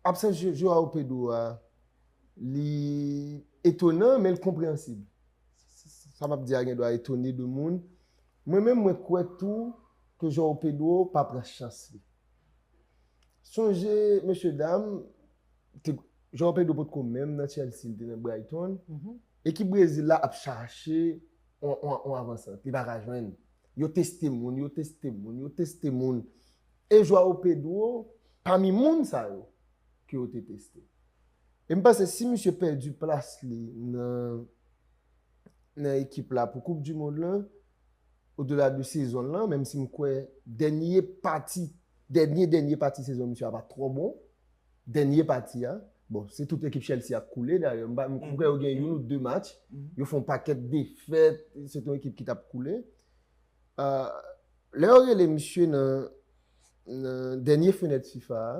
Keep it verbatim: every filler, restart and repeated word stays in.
Absans Joao Pedro a, li etonan, men l konpreyansib. Sa m ap di a gen dwa etone de moun. Mwen menm, mwen kwè tou ke Joao Pedro pa pran chans li. Sonje, mesye dam, te, Joao Pedro potko menm nan Chelsea, li te nan Brighton. Ekip Brezil la ap chache on, on, on avansant. Li pa ka jwenn. Yo teste moun, yo teste moun, yo teste moun. E Joao Pedro, pami moun sa yo, ke yo te teste. E m panse si misye pèdi plas li nan, nan ekip la pou Koup di Mond lan, odela de sezon lan, menm si m kwè dènye pati, dènye, dènye pati sezon misye a pa twò bon, dènye pati a, bon, se tout ekip Chelsea ap koule dayè, m pa, m kwè yo gen youn ou de match, yo fè yon pakèt defèt, se te yon ekip ki t ap koule. Ah, lè yo rele misye nan, nan dènye fenèt fifa a,